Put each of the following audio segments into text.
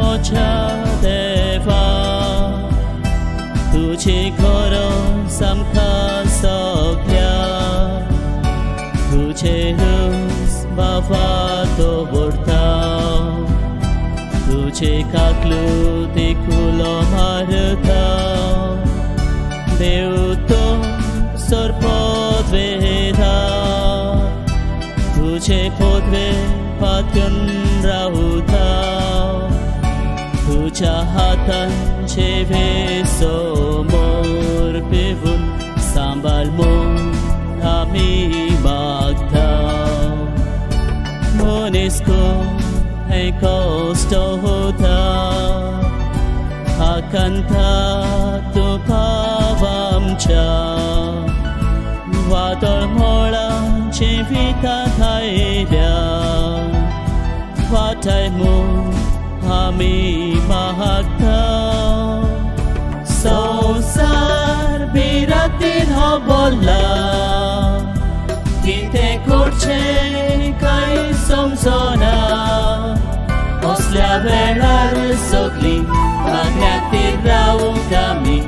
मोच्या देवा तुझी गरज आमकां सगल्या तुझे रूस बाबा दवरता तुझे काकलू कुलो मारता देव तूं सरपत वेता तुझे पोदवे पात्यून रावता तुझ्या हातांचे समोर पिवून सांबाळ म्हूण आमी मागता मनीस हें कश्ट होता आकांता तूं पाव आमच्या वादळ मोळांची वितात आयल्या वाटाय म्हूण आमी मागता संवसार भिरांतीन हो बोल्ला कितें करचें कांय समजना असल्या वेळार सगळीं मागण्यांत रावूंक आमी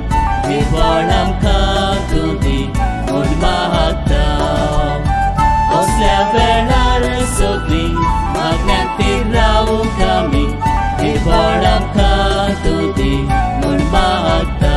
निवळ आमकां तूं दी म्हूण मागता असल्या वेळार सगळीं मागण्यांत रावूंक आमी निवळ आमकां तूं दी म्हूण मागता.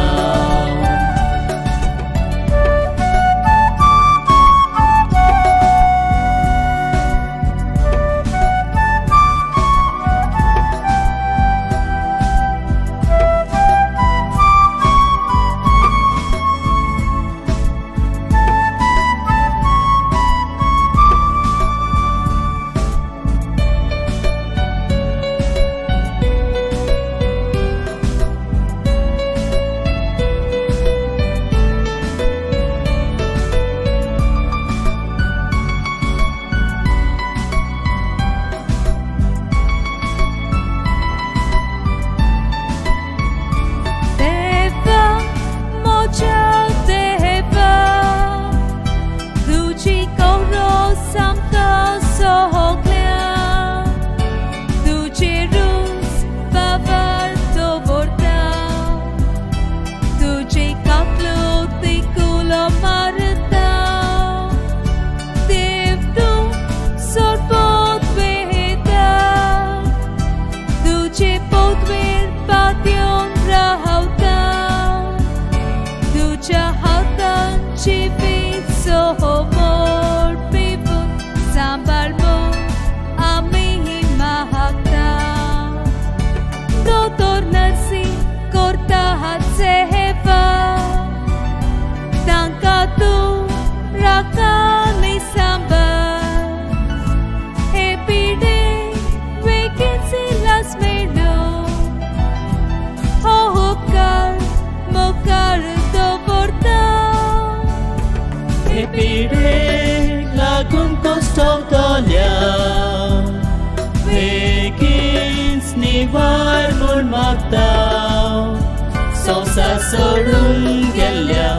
संवसार सोडून गेल्ल्या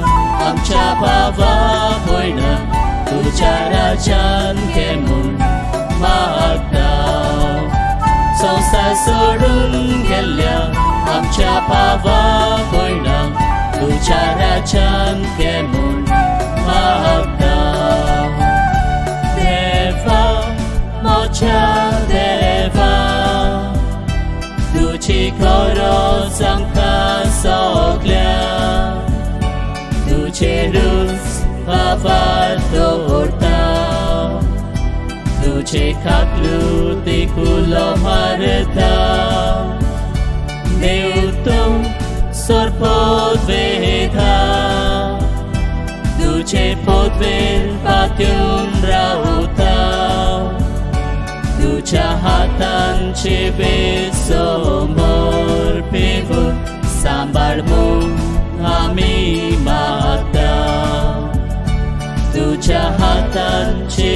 आमच्या भावा भयणा तुज्या राज्यान घे म्हूण मागता संवसार सोडून गेल्ल्या आमच्या भावा भयणा तुज्या राज्यान घे म्हूण मागता. देवा म्हज्या देवा तुजी गरज आमकां सगल्या तुजे रूस बाबार दवरता तुजे काकलू कुलो मारता देव तूं सरपत वेता तुजे पोदवेर पात्यून रावता तुझ्या हातांचे समोर पिवून सांबाळ म्हूण आमी मागता तुझ्या हातांचे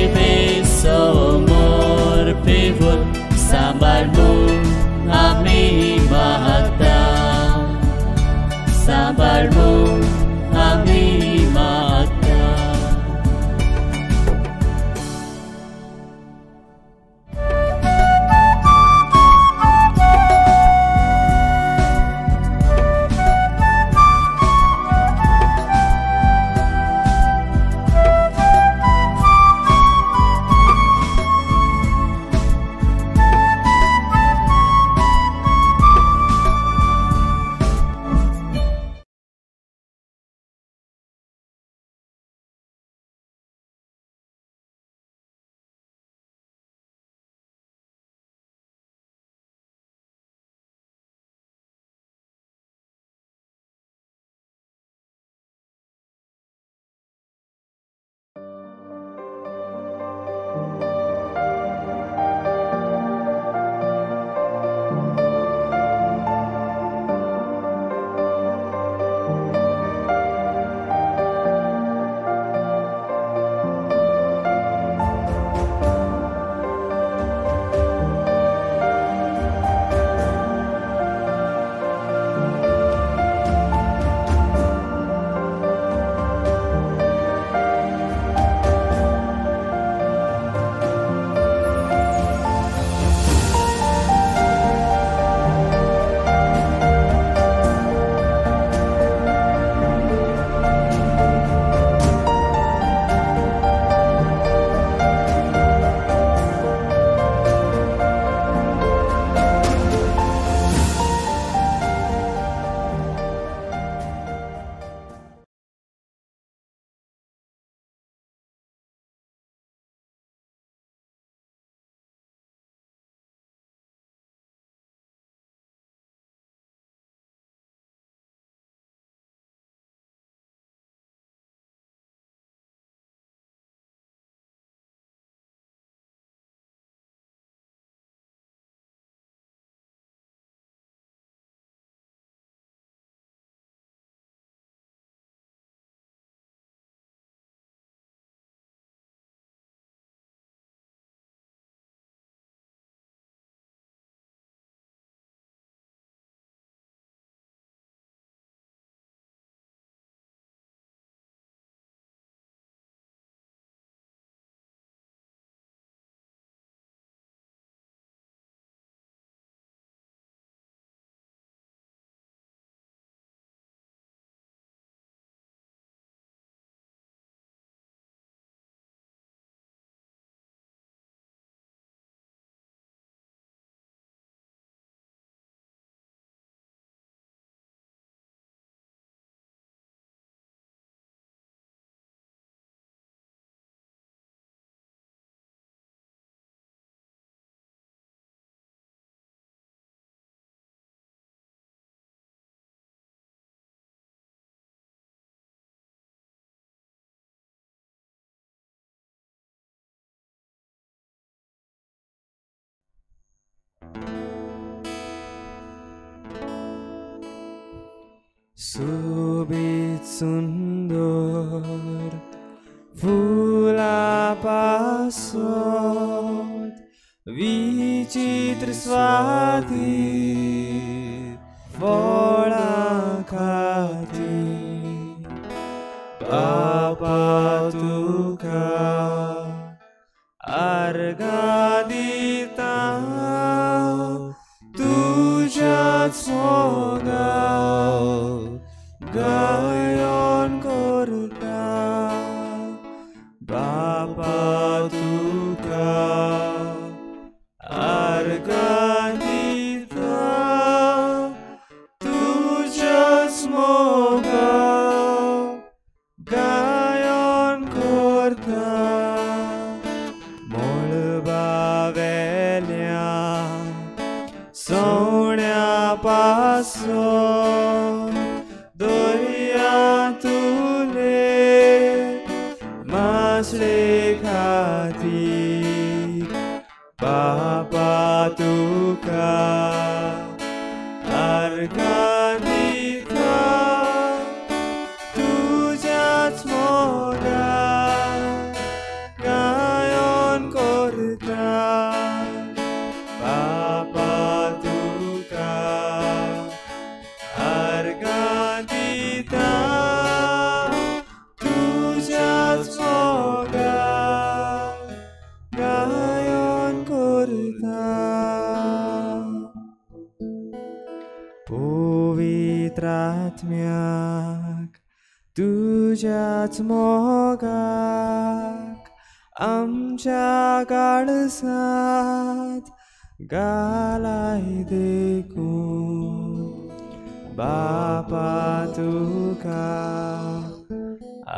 समोर पिवून सांबाळ म्हूण आमी मागता सांबाळ म्हूण आमी मागता. सोबीत सुंदर फुलां पासत विचित्र स्वादी फळां खातीर बापा तुका आर्गां दिता तुज्याच मोगान गायन करता बापा तुका आर्गां दिता तुज्याच मोगान गायन करता मळबावेल्या सवण्या पासून दर्यांतुले मासळे खातीर बापा तुका आर्गां दिता तुज्याच मोगान गायन करता बापा तुका आर्गां दिता तुज्याच मोगान गायन करता. पवित्र आत्म्याक तुज्याच मोगाक आमच्या काळजांत घालाय देखून बापा तुका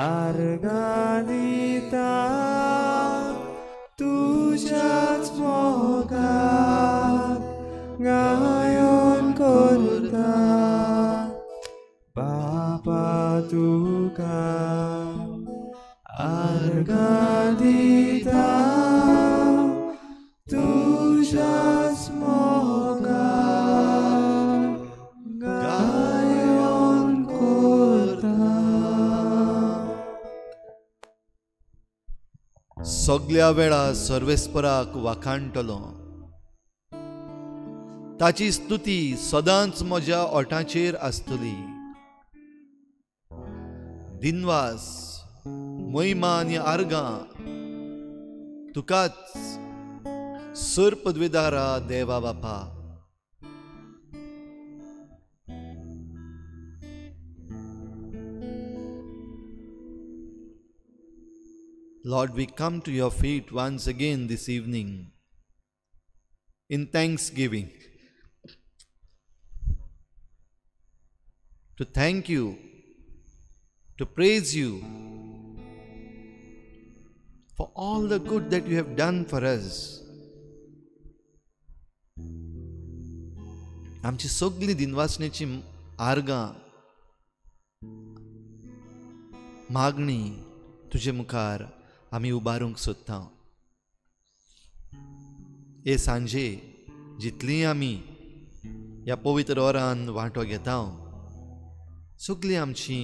आर्गां दिता तुज्याच मोगाक गायन करता बापा तुका आर्गां दिता तुज्याच मोगान गायन करता. सगल्या वेळा सर्वेस्पराक वाखाणटलो, ताची स्तुती सदांच म्हज्या ओठांचेर आसतली. दिनवास, महिमा आनी आर्गां तुकाच सर पदवेदारा देवा बापा. Lord, we come to your feet once again this evening in thanksgiving to thank you, to praise you for all the good that you have done for us. आमची सगळी दिनवासनेची आर्गां मागणी तुजे मुखार आमी उबारूंक सोदता. हे सांजे जितली आमी ह्या पवित्र ओरान वांटो घेता, सगळी आमची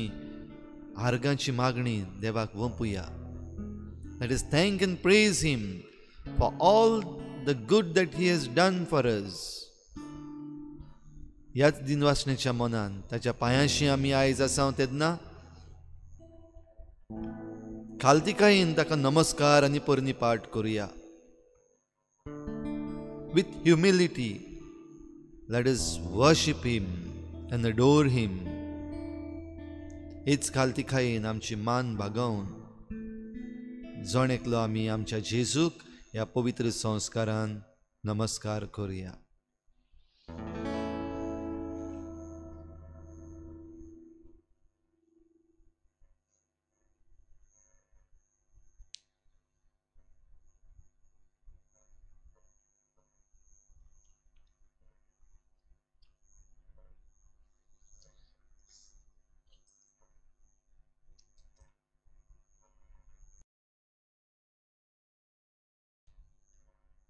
आर्गांची मागणी देवाक वंपुया. Let us thank and praise him for all the good that he has done for us. ह्याच दिनवासनेच्या मनान ताच्या पांयांशी आमी आयज आसा तेन्ना खालतिकायेन ताका नमस्कार आनी पर्णिपाठ करुया. With humility let us worship him and adore him. हीच खालतिकायेन आमची मान बागोवन जण एकलो आमी आमच्या जेजूक ह्या पवित्र संस्कारान नमस्कार करुया.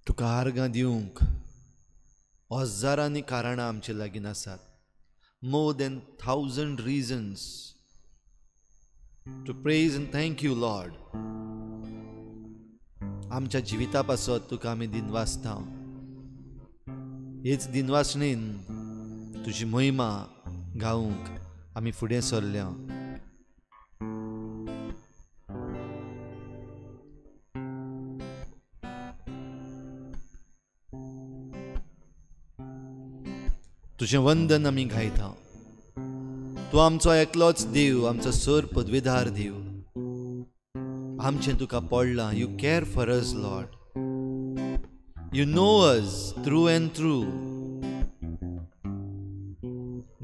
तुका आर्गां दिवंक हजारांनी कारणां आमचे लागीं आसात. More than 1,000 reasons to praise and thank you Lord. आमच्या जिविता पासत तुका आमी दिनवासता. हेच दिनवासणेन तुजी महिमा गावंक आमी फुडें सरल्या. तुजें वंदन आमी गायता. तूं आमचो एकलोच देव, आमचो सर पदवेदार देव. आमचें तुका पडलां. You care for us Lord. You know us through and through.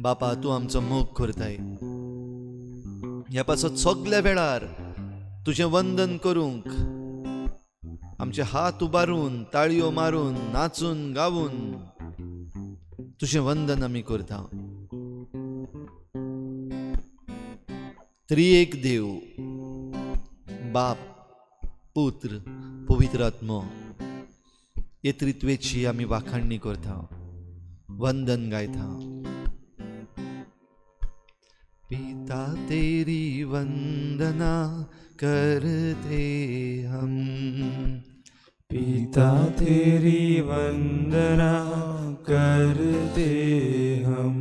बापा, तूं आमचो मोग करताय. ह्या पासत सगल्या वेळार तुजें वंदन करूंक आमचे हात उबारून, ताळयो मारून, नाचून गावून तुजें वंदन आमी करता. त्रिएक देव, बाप, पुत्र, पवित्र आत्मो, हे त्रित्वेची आमी वाखाणणी करता, वंदन गायता. पिता तेरी वंदना करते हम, पिता तेरी वंदना करते हम,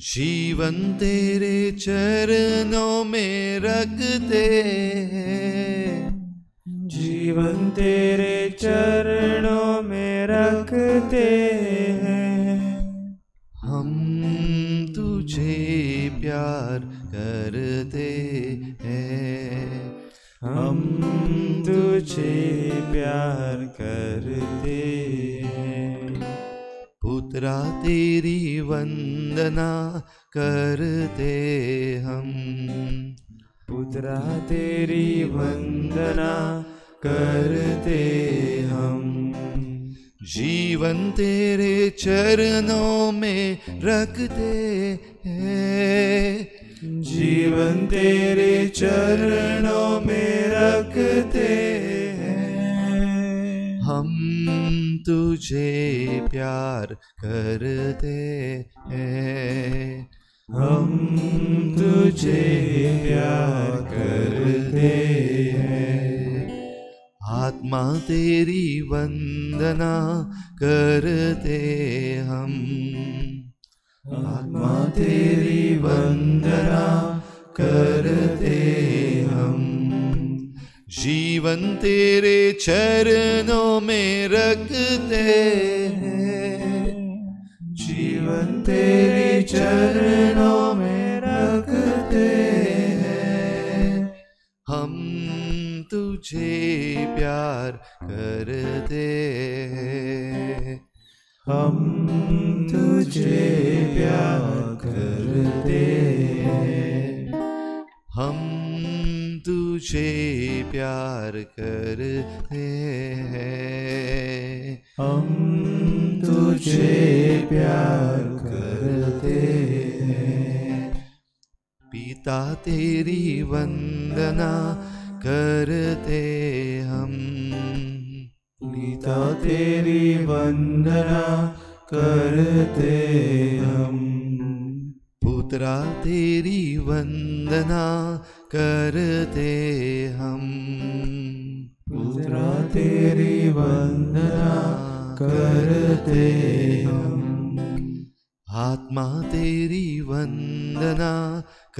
जीवन तेरे चरणों में रखते हैं, जीवन तेरे चरणों में रखते हैं, हम तुझे प्यार करते हैं, हम तुझे प्यार करते हैं, पुत्रा तेरी वंदना करते हम, पुत्रा तेरी वंदना करते हम, जीवन तेरे चरणों में रखते हैं, जीवन तेरे चरणों में रखते हैं, हम तुझे प्यार करते हैं, हम तुझे प्यार करते हैं, आत्मा तेरी वंदना करते हम, आत्मा तेरी वंदना करते हम, जीवन तेरे चरणों में रखते हैं, जीवन तेरे चरणों में रखते हैं, हम तुझे प्यार करते हैं, हम तुझे प्यार करते हैं, हम तुझे प्यार करते हैं, हम तुझे प्यार करते हैं, पिता तेरी वंदना करते हम, पिता तेरी वंदना करते हम, पुत्रा तेरी वंदना करते हम, पुत्रा तेरी वंदना करते हम, आत्मा तेरी वंदना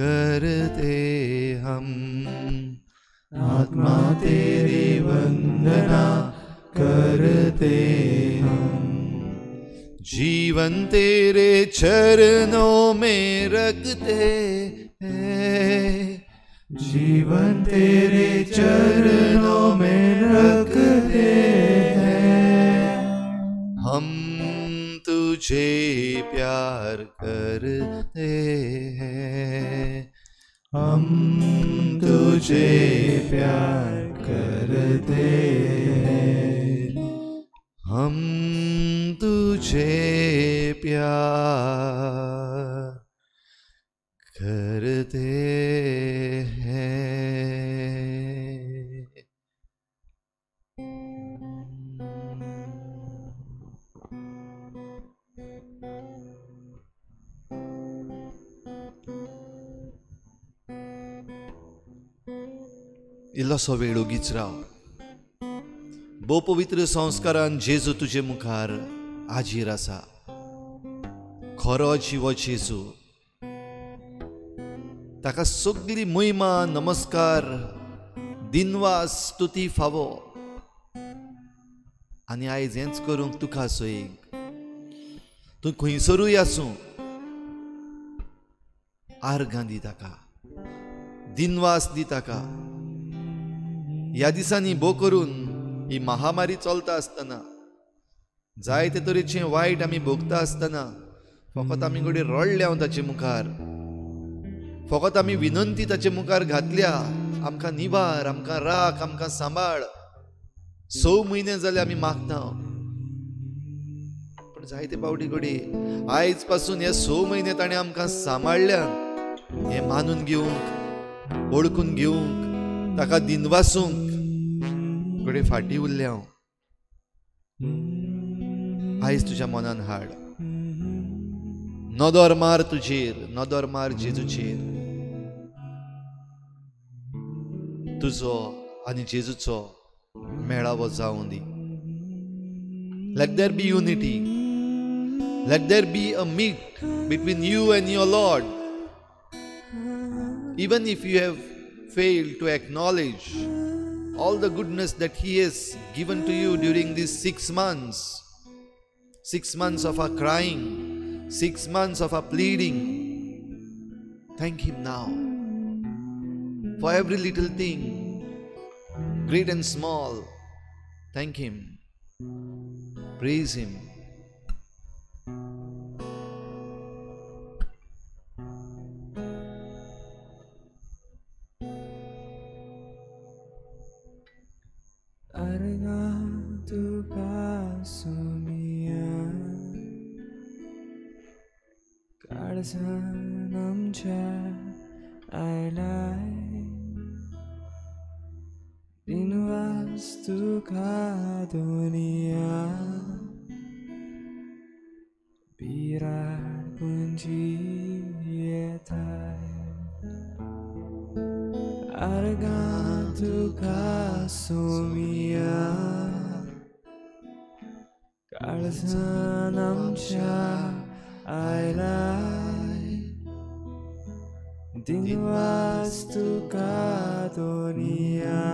करते हम, आत्मा तेरी वंदना करते हम, जीवन तेरे चरणों में रखते हैं, जीवन तेरे चरणों में रखते हैं, हम तुझे प्यार करते हैं, हम तुझे प्यार करते हैं, हम तुझे प्यार करते हैं। इल्लोसो वेळ ओगीच राव. भोव पवित्र संस्कारान जेजू तुजे मुखार हाजीर आसा. खरो जिवो जेजू, ताका सगली महिमा, नमस्कार, दिनवास, स्तुती फावो. आनी आयज हेंच करूंक तुका सोयीक. तूं खंयसरूय आसूं, आर्गां दी ताका, दिनवास दी ताका. ह्या दिसांनी भोव करून ही महामारी चलता आसतना, जायते तरेचें वायट आमी भोगता आसतना, फकत आमी घडये रडल्या ताचे मुखार, फकत आमी विनंती ताचे मुखार घातल्या, आमकां निवार, आमकां राख, आमकां सांबाळ. 6 म्हयने जाले आमी मागता, पूण जायते पावटी घडये आयज पासून हे 6 म्हयने ताणें आमकां सांबाळ्ळ्यान हें मानून घेवंक, वळखून घेवंक, ताका दिनवासूंक घडये फाटीं उरल्या हांव. आयज तुज्या मनान हाड, नदर मार तुजेर, नदर मार जेजूचेर. तुजो आनी जेजूचो मेळावो जावं दी. Let there be unity. Let there be a meet between you and your Lord. Even if you have failed to acknowledge all the goodness that He has given to you during these 6 months, 6 months of our crying, 6 months of our pleading, thank Him now for every little thing, great and small. Thank Him. Praise Him. काळजान आमच्या आयलाय, दिनवास तुका दुनिया, बिराड पुंजी येताय. आर्गां तुका सोमिया, काळजान आमच्या आयलाय, दिनवास तुका दुनिया,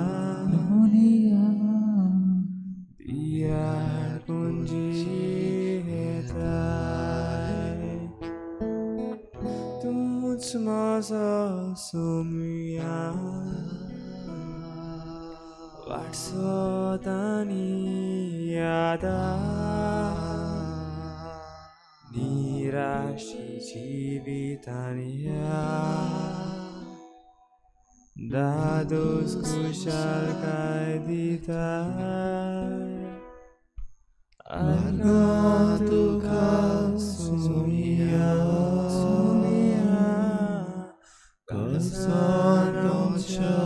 बिराड पुंजी येताय. तूंच म्हजो सोमिया, वाटसोत आनी यादा, निराशी जिवितान ह्या, दादोस खुशालकाय दिताय. आर्गां तुका सोमिया, काळजान आमच्या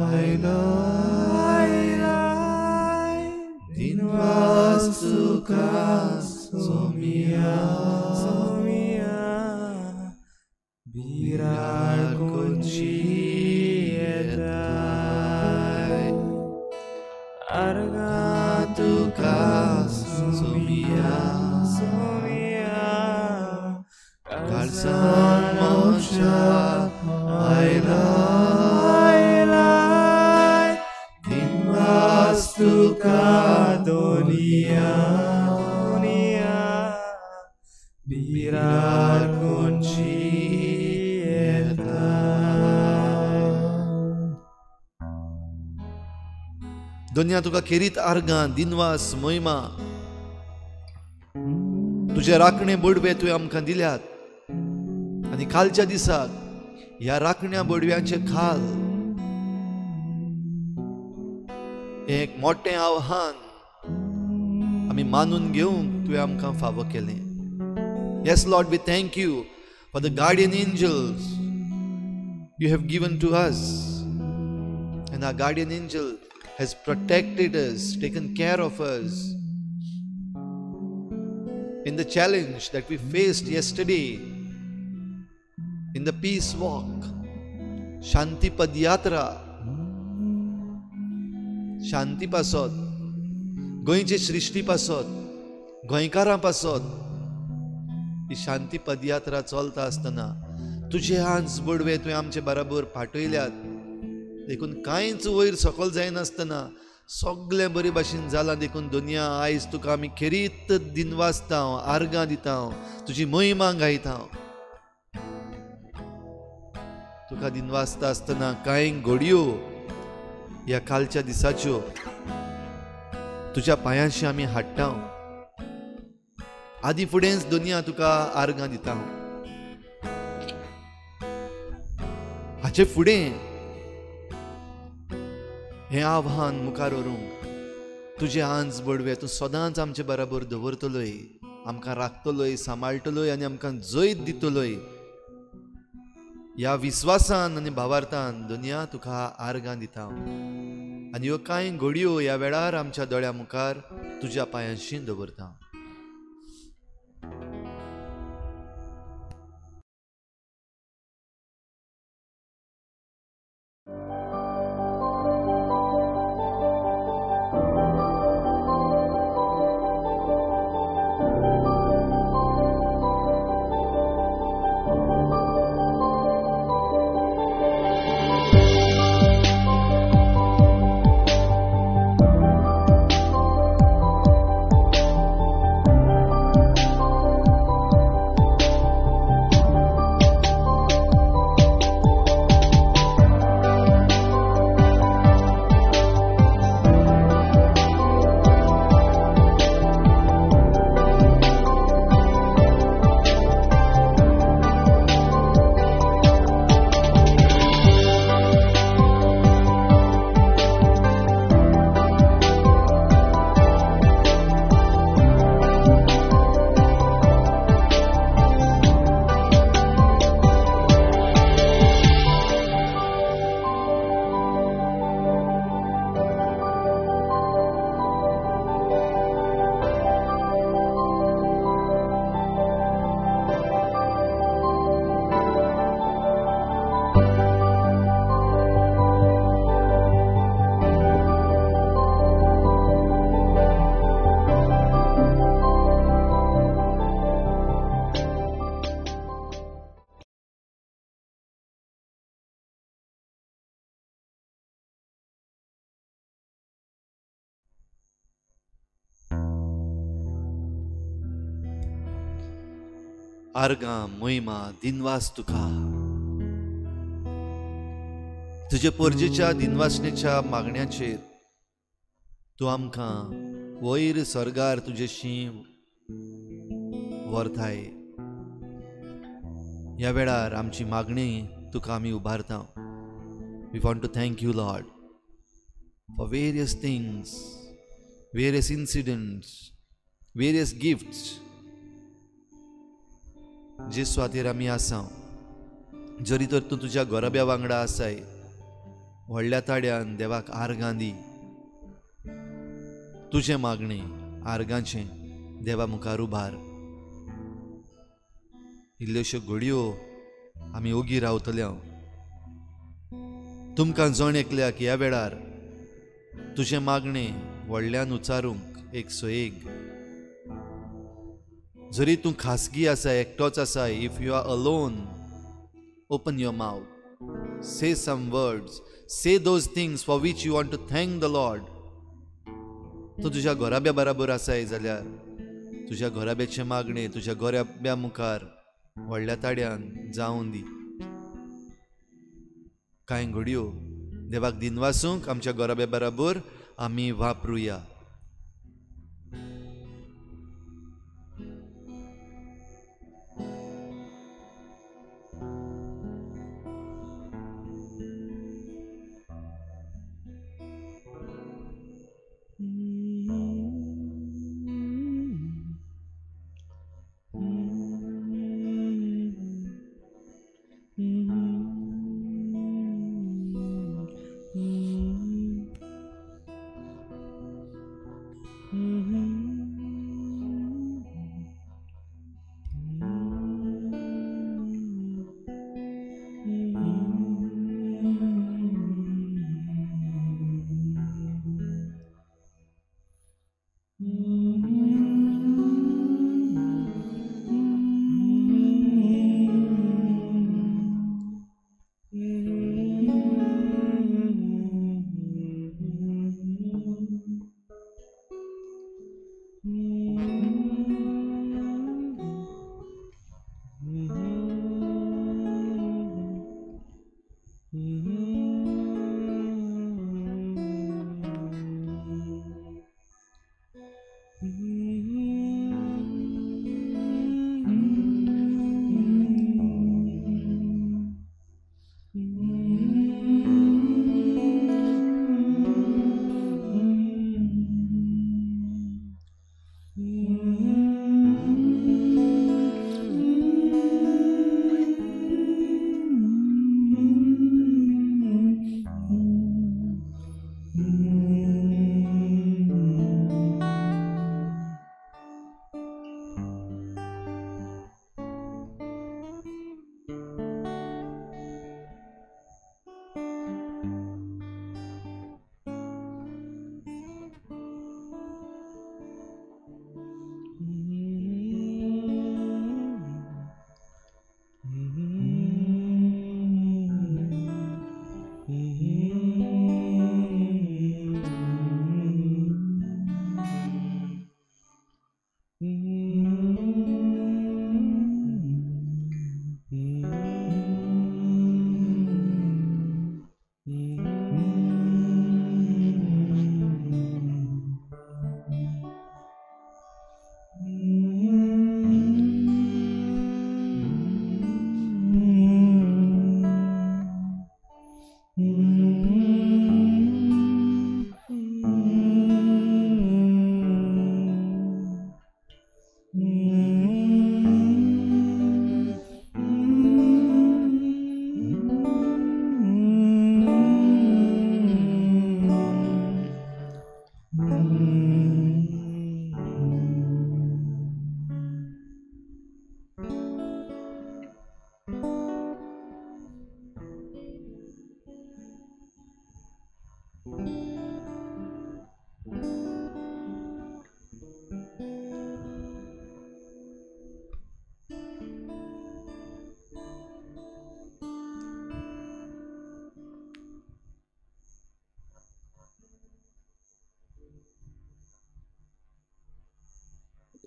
आयलाय, दिनवास तुका सोमिया, बिराड कोंजी येताय. आर्गां तुका सोमिया, काळजान आमच्या आयलाय, दिनवास तुका दुनिया, बिराड कोंजी येताय. दुनिया तुका खेरीत आर्गां, दिनवास, महिमा. तुजे राखणे बडवे तुवें आमकां दिल्यात आनी कालच्या दिसाक ह्या राखण्या बडव्यांचे खाल हें एक मोठें आव्हान आमी मानून घेवंक तुवें आमकां फावो केलें. Yes, Lord, we thank you for the guardian angels you have given to us. And our guardian angel has protected us, taken care of us in the challenge that we faced yesterday in the peace walk, Shanti Padyatra. शांती पासत, गोंयचे सृश्टी पासत, गोंयकारां पासत ही शांती पदयात्रा चलता आसतना तुजे हांस बडवे तुवें आमचे बराबर पाठयल्यात. देखून कांयच वयर सकल जायनासतना सगळें बरे भाशेन जालां. देखून दुनिया आयज तुका आमी खेरीत दिनवासता, आर्गां दिता, तुजी महिमा गायता. तुका दिनवासता आसतना कांय घडयो ह्या कालच्या दिसाच्यो तुज्या पांयांशी आमी हाडटा. आदी फुडेंच दुनिया तुका आर्गां दिता. हाचे फुडें हें आव्हान मुखार व्हरूंक तुजे आंज बडवे तूं सदांच आमचे बराबर दवरतलोय, आमकां राखतलोय, सांबाळटलोय आनी आमकां जैत दितलोय. ह्या विस्वासान आनी भावार्थान दुनिया तुका आर्गां दिता आनी ह्यो कांय घडयो ह्या वेळार आमच्या दोळ्या मुखार तुज्या पांयांशी दवरता. आर्गां महिमा दिनवास तुका. तुजे पोरजेच्या दिनवासनेच्या मागण्याचेर तूं आमकां वयर सर्गार तुजेशी व्हरताय. ह्या वेळार आमची मागणी तुका आमी उबारता. We want to thank you Lord for various things, various incidents, various gifts जे सुवातेर आमी आसा. जरी तर तूं तुज्या गोरब्या वांगडा आसाय, व्हडल्या ताड्यान देवाक आर्गां दी. तुजें मागणें आर्गांचें देवा मुखार उबार. इल्ल्योश्यो घडयो आमी ओगी रावतले. तुमकां जण एकल्याक ह्या वेळार तुजें मागणें व्हडल्यान उच्चारूंक एक सोयेग. जरी तूं खासगी आसा, एकटोच आसा, if you are alone, open your mouth, say some words, say those things for which you want to thank the Lord. तूं तुज्या घराब्या बराबर आसाय जाल्यार तुज्या घराब्याचें मागणें तुज्या घराब्या मुखार व्हडल्या ताड्यान जावन दी. कांय घडयो देवाक दिनवासूंक आमच्या घराब्या बराबर आमी वापरुया. Mm-hmm.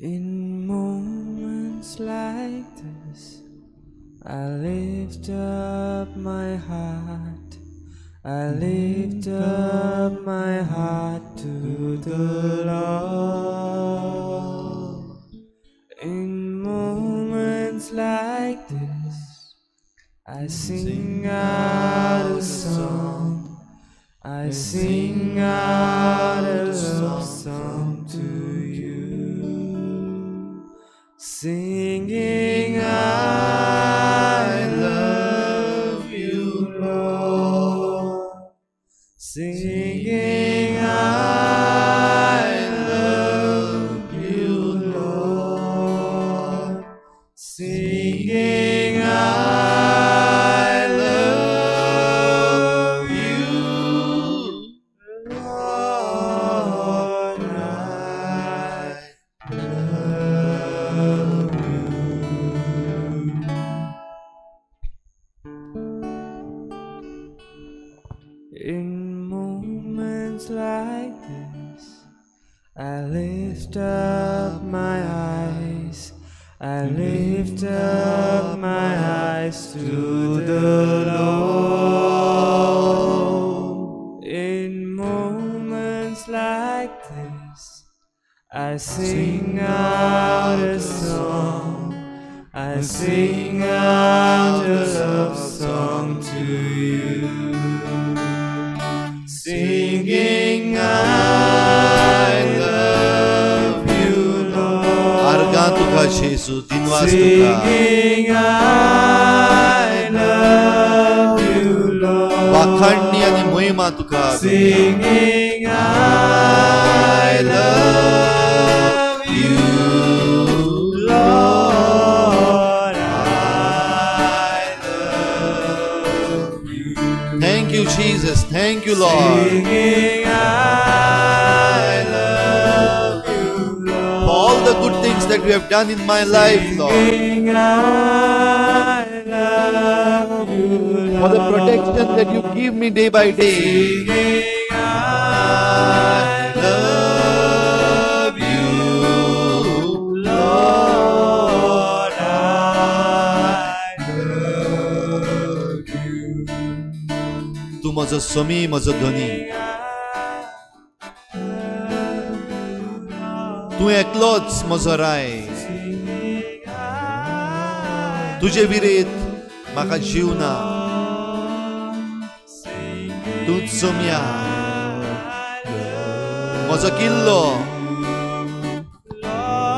In moments like this, I lift up my heart. I lift up my heart to the Lord. In moments like this, I sing out a song. I sing out a love song to you. Singing, I love you, Lord. Singing, I love you, Lord. Singing, I love you, Lord. I love you. In moments like this, I lift up my eyes. I lift up my eyes to the Lord. In moments like this, I sing out a song. I sing out a love song to you. Singing, I love you, Lord. आर्गां तुका जेजू, दिनवास तुका. Singing, I love you, Lord. वाखाणणी आनी महिमा तुका. Singing, I love you, Lord. I love you. Thank you, Jesus. Thank you, Lord. Singing, I love you, Lord. For all the good things that you have done in my life, Lord. Singing, I love you, Lord. For the protection that you give me day by day. Singing, I love you, Lord. I love you. तूं म्हजो समी, म्हजो धनी. तूं एकलोच म्हजो राय. तुजे विरेत म्हाका जीव ना. तूंच सोम्या म्हजो किल्लो.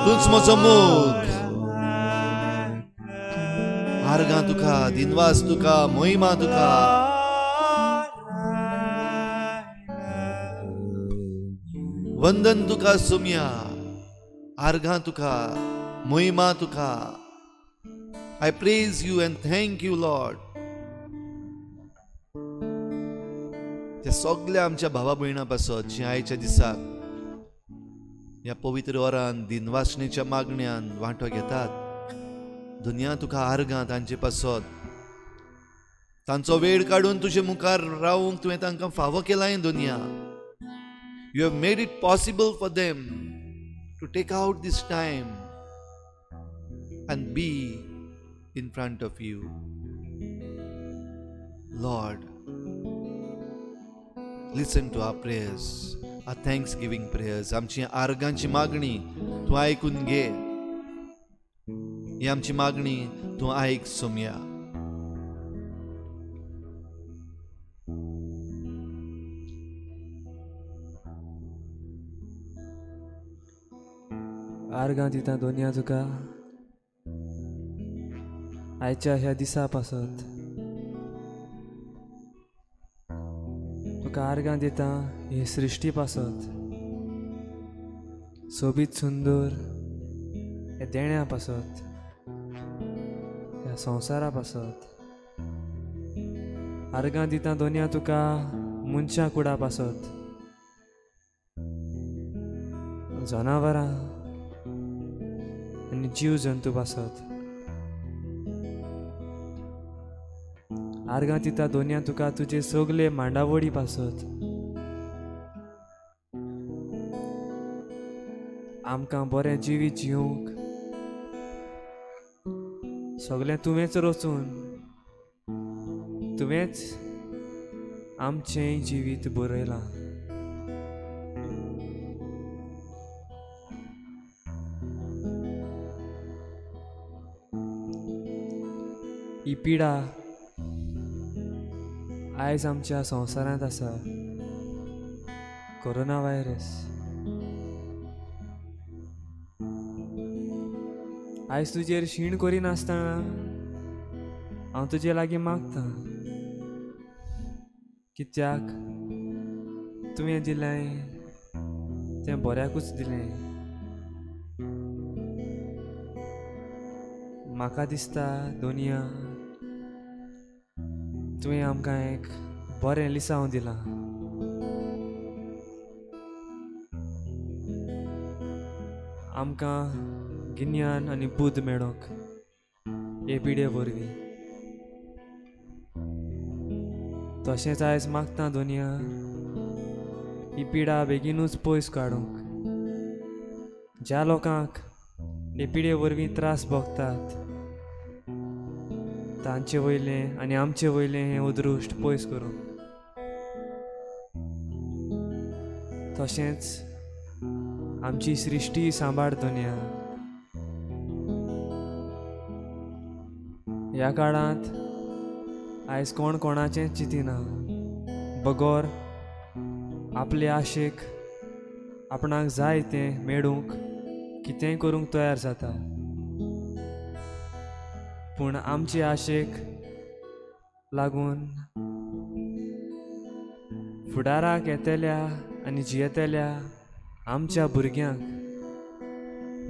तूंच म्हजो मोग. आर्गां तुका, दिनवास तुका, मोहिमा तुका. वंदन तुका सोम्या, आर्गां तुका, मोहिमा तुका. I praise you and thank you Lord. त्या सगल्या आमच्या भावा भयणां पासत जी आयच्या दिसाक ह्या पवित्र वरान दिनवासणेच्या मागण्यान वांटो घेतात, दुनिया तुका आर्गां तांचे पासत. तांचो वेळ काडून तुजे मुखार रावूंक तुवें तांकां फावो केलाय दुनिया. You have made it possible for them to take out this time and be in front of you. Lord, listen to our prayers, our thanksgiving prayers. आमची आर्गांची मागणी तूं आयकून घे. ही आमची मागणी तूं आयक सोम्या. आर्गां दिता दोनया तुका आयच्या ह्या दिसा पासत. तुका आर्गां दिता हे सृश्टी पासत, सोबीत सुंदर हे देण्या पासत, ह्या संवसारा पासत. आर्गां दिता दोनया तुका मनशां कुडा पासत, जनावरां आनी जीव जंतू पासत. आर्गां दिता दोनया तुका तुजे सगले मांडावळी पासत. आमकां बरें जिवीत जिवंक सगळें तुवेंच रचून तुवेंच आमचें जिवीत बरयलां. ही पिडा आयज आमच्या संवसारांत आसा, कोरोना व्हायरस. आयज तुजेर शीण करिनासतना हांव तुजे लागीं मागतां, कित्याक तुवें दिलें तें बऱ्याकूच दिलें. म्हाका दिसता दोनया तुवें आमकां एक बरें लिसांव दिलां. आमकां गिन्यान आनी बुद्द मेळोंक हे पिडे वरवीं. तशेंच आयज मागता दोनया ही पिडा बेगीनूच पयस काडूंक. ज्या लोकांक हे पिडे वरवीं त्रास भोगतात तांचे वयलें आनी आमचे वयलें हें अदृश्ट पयस करूंक. तशेंच आमची सृश्टी सांबाळ दोनया. ह्या काळांत आयज कोण कोणाचें चिंतिना, बगोर आपले आशेक आपणाक जाय तें मेळूंक कितेंय करूंक तयार जाता. पूण आमचे आशेक लागून फुडाराक येतल्या आनी जियेतल्या आमच्या भुरग्यांक,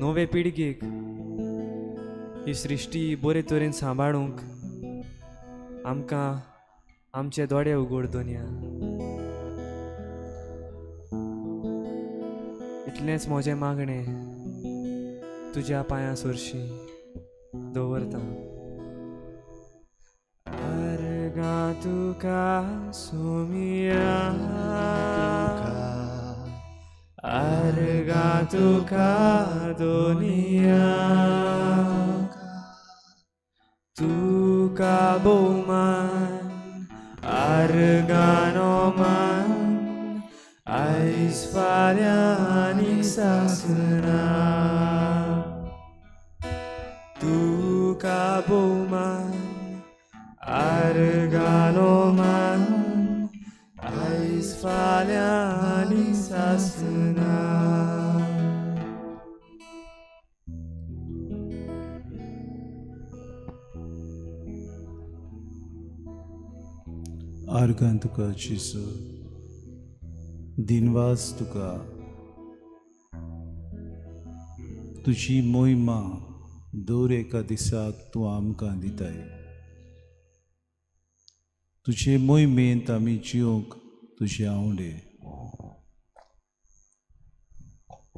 नवे पिळगेक ही सृश्टी बरे तरेन सांबाळूंक आमकां आमचे दोळे उगड दोनया. इतलेंच म्हजें मागणें तुज्या पांयां सरशी दवरता. आर्गां तुका सोमिया, आर्गां तुका दोनिया, तुका भोवमान आर्गानो मान आयज फाल्यां आनी सासणा. तुका भोवमान आर्गानो मान आयज फाल्यां आनी सासणा. आर्गां तुका जेजू, दिनवास तुका, तुजी मोहिमा दर एका दिसाक तूं आमकां दिताय। तुजे मोहिमेंत आमी जिवंक तुजे आवडे।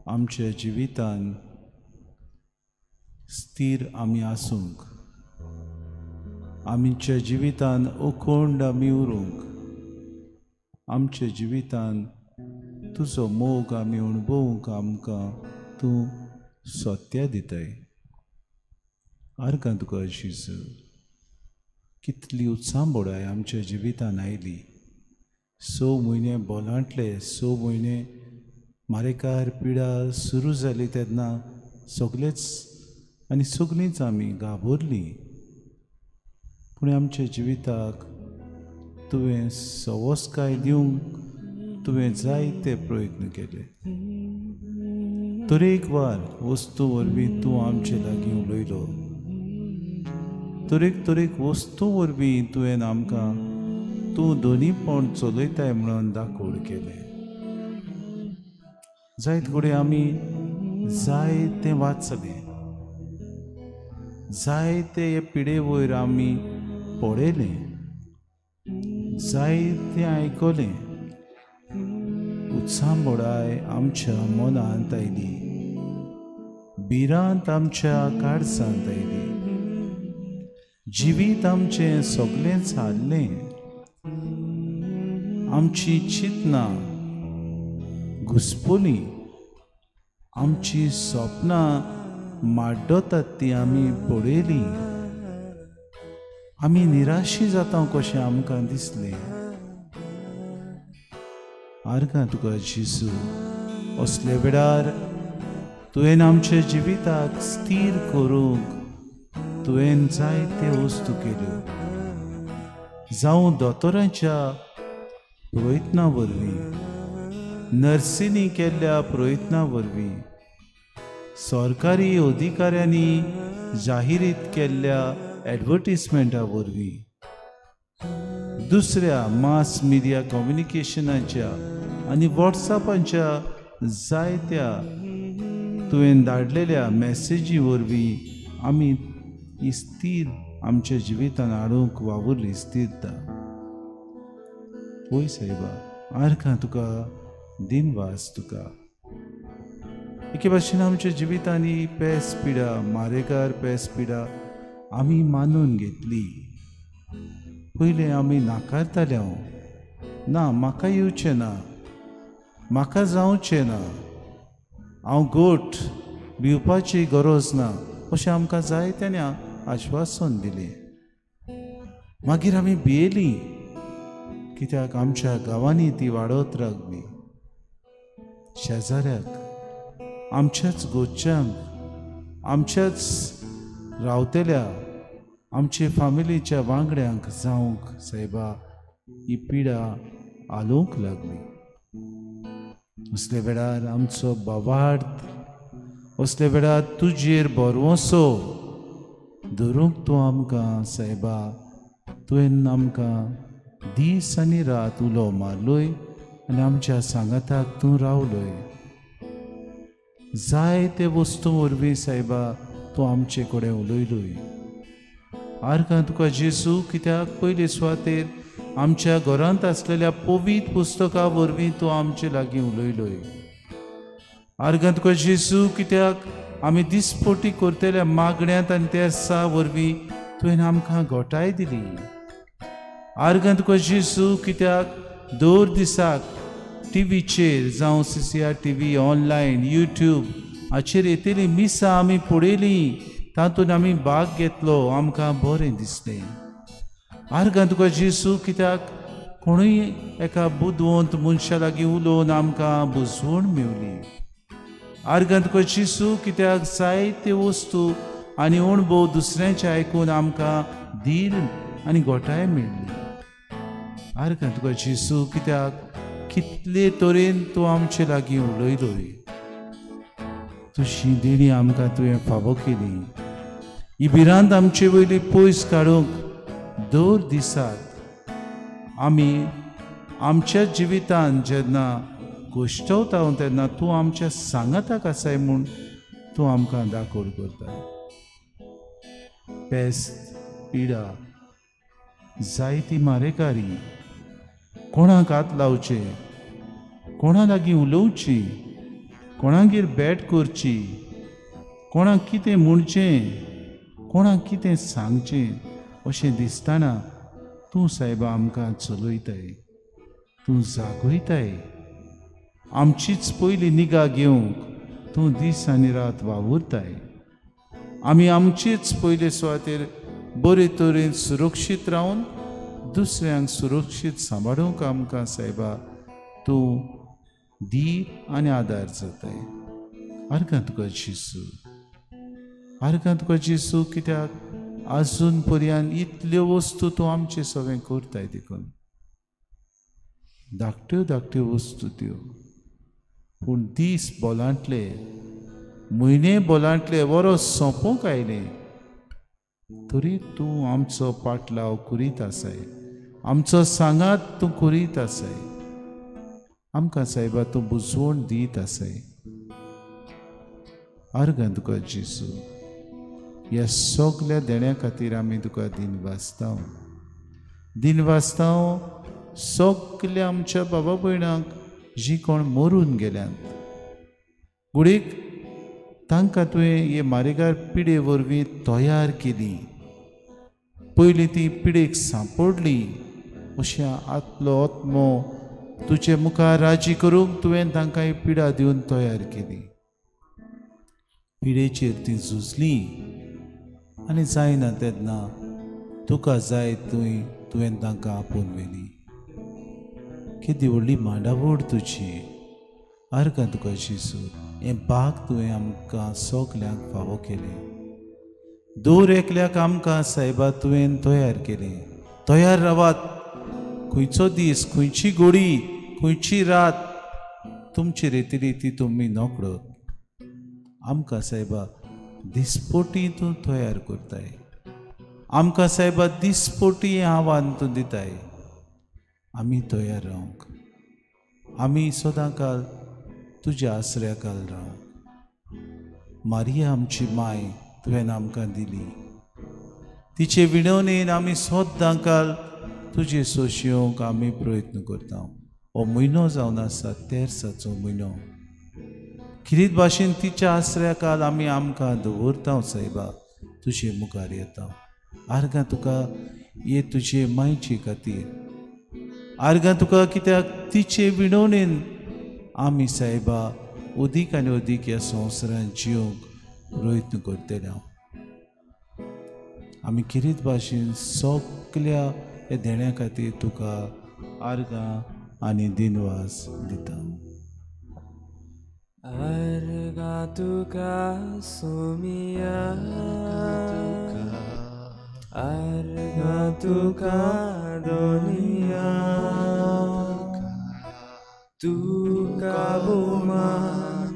आमच्या जिवितान स्थिर आमी आसूंक, आमच्या जिवितान अखंड आमी उरूंक, आमच्या जिवितान तुजो मोग आमी अणभवूंक आमकां तूं सत्या दिताय। आर्गां तुका जेजू, कितली उत्सांबोडाय आमच्या जिवितान आयली। 6 म्हयने बोलांटले, 6 म्हयने मारेकार पिडा सुरू जाली तेन्ना सगळेच आनी सगळींच आमी घाबरलीं, पूण आमच्या जिविताक तुवें सवस्काय दिवंक तुवें जायते प्रयत्न केले। तरेकवार वस्तू वरवीं तूं आमचे लागीं उलयलो, तरेक तरेक वस्तू वरवीं तुवें आमकां तूं दोनीपण चलयताय म्हणून दाखोवड केलें। जायत कडेन आमी जायतें वाचलें, जायते हे पिडे वयर आमी पळयलें, जायतें आयकलें। उत्सांबोडाय आमच्या मनांत आयली, भिरांत आमच्या काळजांत आयली, जिवीत आमचें सगळेंच हाल्लें, आमची चिंतनां घुसपली, आमची सपनां माड्डतात ती आमी पळयली। आमी निराशी जाता कशें आमकां दिसलें। आर्गां तुका जेजू, असले वेळार तुवें आमच्या जिविताक स्थिर करूंक तुवें जायते वस्तू केल्यो, जावं दोतोरांच्या प्रयत्ना वरवीं, नर्सींनी केल्ल्या प्रयत्ना वरवीं, सरकारी अधिकाऱ्यांनी जाहिरीत केल्ल्या एडवर्टीजमेंटा वरवीं, दुसऱ्या मास मिडिया कम्युनिकेशनाच्या आनी वॉट्सएपाच्या जायत्या तुवें धाडलेल्या मॅसेजी वरवीं आमी ही स्थिर आमच्या जिवितान हाडूंक वावुरली स्थिरता। पळय सायबा, आर्गां तुका, दिनवास तुका। एके भाशेन आमच्या जिवितांनी पेस पिडा, मारेकार पेस पिडा आमी मानून घेतली। पयलें आमी नाकारताले, हांव ना, म्हाका येवचें ना, म्हाका जावचें ना, हांव गोट, भिवपाची गरज ना, अशें आमकां जायत्यांनी आश्वासन दिलें। मागीर आमी भियेलीं, कित्याक आमच्या गांवांनी ती वाडत रावली। शेजाऱ्याक, आमच्याच गोच्यांक, आमच्याच रावतल्या आमचे फामिलीच्या वांगड्यांक जावंक सायबा ही पिडा आलोवंक लागली। असले वेळार आमचो बावार्थ, असले वेळार तुजेर भरवंसो धरूंक तूं आमकां सायबा, तुवें आमकां दीस आनी रात उलो मारलोय आनी आमच्या सांगाताक तूं रावलोय। जायते वस्तू वरवीं सायबा तूं आमचे कडेन उलयलोय। आर्गां तुका जेजू, कित्याक पयले सुवातेर आमच्या घरांत आसलेल्या पवित्र पुस्तका वरवीं तूं आमचे लागीं उलयलोय। आर्गां तुका जेजू, कित्याक आमी दिसपटी करतल्या मागण्यांत आनी तेर्सा वरवीं तुवें आमकां घटाय दिली। आर्गां तुका जेजू, कित्याक दर दिसाक टिवीचेर जावं CCR TV, online, YouTube हाचेर येतली मिसां आमी पळयली, तातूंत आमी भाग घेतलो, आमकां बरें दिसलें। आर्गां तुका जेजू, कित्याक कोणूय एका बुदवंत मनशा लागीं उलोवन आमकां बुजवण मेवली। आर्गां तुका जेजू, कित्याक जायते वस्तू आनी अणभव दुसऱ्यांचे आयकून आमकां धीर आनी घटाय मेळ्ळी। आर्गां तुका जेजू, कित्याक कितले तरेन तूं आमचे लागीं उलयलोय। तुजी देणी आमकां तुवें फावो केली। ही भिरांत आमचे वयली पयस काडूंक दर दिसाक आमी आमच्या जिवितान जेन्ना गोश्टवता तेन्ना तूं आमच्या सांगाताक आसाय म्हूण तूं आमकां दाखोवड करता. पेस्त, पिडा, जायती मारेकारी, कोणाक हात लावचे, कोणा लागीं उलोवची, कोणागेर भेट करची, कोणाक कितें म्हणचें, कोणाक कितें सांगचें अशें दिसतना तूं सायबा आमकां चलयताय, तूं जागयताय. आमचीच पयली निगा घेवंक तूं दीस आनी रात वावुरताय. आमी आमचेच पयले सुवातेर बरे तरेन सुरक्षीत रावन दुसऱ्यांक सुरक्षीत सांबाळूंक आमकां सायबा तूं धीर आनी आदार जाताय. आर्गां तुका जेजू, आर्गां तुका जेजू, कित्याक आजून पर्यंत इतल्यो वस्तू तूं आमचे सगळें करताय देखून. धाकट्यो धाकट्यो वस्तू त्यो, पूण दीस बोलांतले, म्हयने बोलांतले, वरोस सोंपोवंक आयलें तरी तूं आमचो पाटलाव करीत आसाय, आमचो सांगात तूं करीत आसाय. आमकां सायबा तूं बुजवण दीत आसाय. आर्गां तुका जेजू, ह्या सगल्या देण्या खातीर आमी तुका दिनवासता. दिनवासता सगल्या आमच्या बाबा भयणांक जी कोण मरून गेल्यांत, गुडीक तांकां तुवें हे मारेगार पिडे वरवीं तयार केली. पयलीं ती पिडेक सांपडली अशें आतलो आत्मो तुजे मुखार राजी करूंक तुवें तांकां ही पिडा दिवन तयार केली. पिडेचेर ती झुजली आनी जायना तेन्ना तुका जाय तुवें तांकां आपोवन व्हेली. केदी व्हडली मांडावड तुजी. आर्गां तुका जेजू, हें बाग तुवें आमकां सगल्यांक फावो केलें. दर एकल्याक आमकां सायबा तुवें तयार केलें. तयार रावात, खंयचो दीस, खंयची गोडी, खंयची रात तुमचेर येतली ती तुमी नकळत. आमकां सायबा दिसपोटी तूं तयार करताय, आमकां सायबा दिसपोटी हें आव्हान तूं दिताय. आमी तयार रावंक, आमी सदां काल तुज्या आसऱ्या काल रावंक. मारिया आमची माय तुवें आमकां दिली, तिचे विणवणेन आमी सदां काल तुजे सोंशी येवंक आमी प्रयत्न करता. हो म्हयनो जावन आसा तेर्साचो म्हयनो, खिरीत भाशेन तिच्या आसऱ्या काल आमी आमकां दवरता सायबा, तुजे मुखार येता. आर्गां तुका ये तुजे मायचे खातीर, आर्गां तुका कित्याक तिचे विणवणेन आमी सायबा अदीक आनी अदीक ह्या संवसारांत जिवंक प्रयत्न करतले. आमी किरीत भाशेन सगल्या ह्या देण्या खातीर तुका आर्गां आनी दिनवास दिता. आर्गां तुका सोमिया, आर्गां तुका दोनिया, तुका भोवमान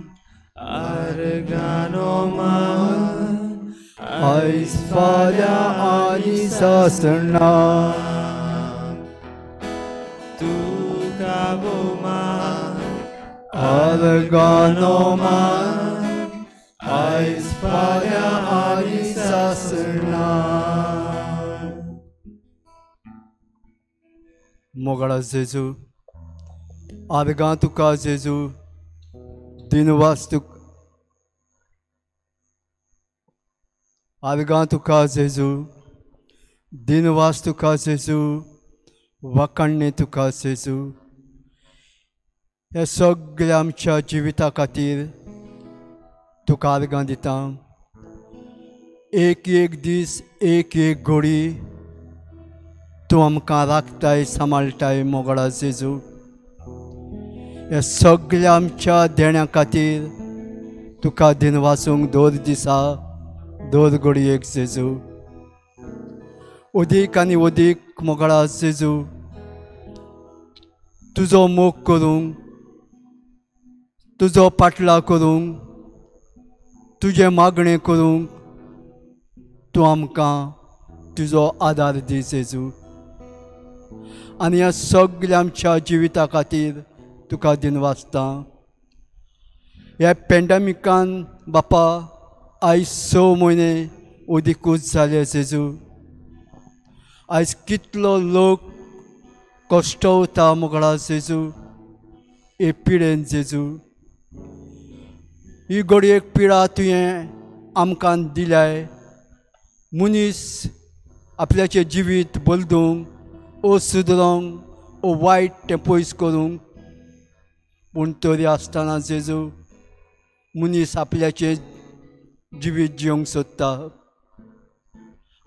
आर्गानो मान, आयज फाल्यां आनी सासणा. तुका भोवमान आर्गानो मान, आयज फाल्यां आनी सासणा. मोगाळा जेजू, आर्गां तुका जेजू, दिनवास तुका. आर्गां तुका जेजू, दिनवास तुका जेजू, वाखाणणे तुका जेजू. ह्या सगळ्या आमच्या जिविता खातीर तुका आर्गां दिता. एक एक दीस, एक एक घोडी तूं आमकां राखताय, सांबाळटाय मोगाळा जेजू. ह्या सगळ्या आमच्या देण्या खातीर तुका दिनवासूंक दर दिसा दर घडयेक जेजू. अदीक आनी अदीक मोगाळा जेजू तुजो मोग करूंक, तुजो पाटलाव करूंक, तुजें मागणें करूंक तूं आमकां तुजो आदार दी जेजू. आनी ह्या सगळ्या आमच्या जिविता खातीर तुका दिनवासता. ह्या पेंडमिकान बापा आयज 6 म्हयने अदिकूच जाले जेजू. आयज कितलो लोक कश्टवता मोगळा जेजू हे पिडेन जेजू. ही घडयेक पिडा तुवें आमकां दिल्याय मनीस आपल्याचें जिवीत बदलूंक ओ सुदरोंक ओ वायट तें पयस करूंक, पूण तरी आसतना जेजू मनीस आपल्याचें जिवीत जिवंक सोदता,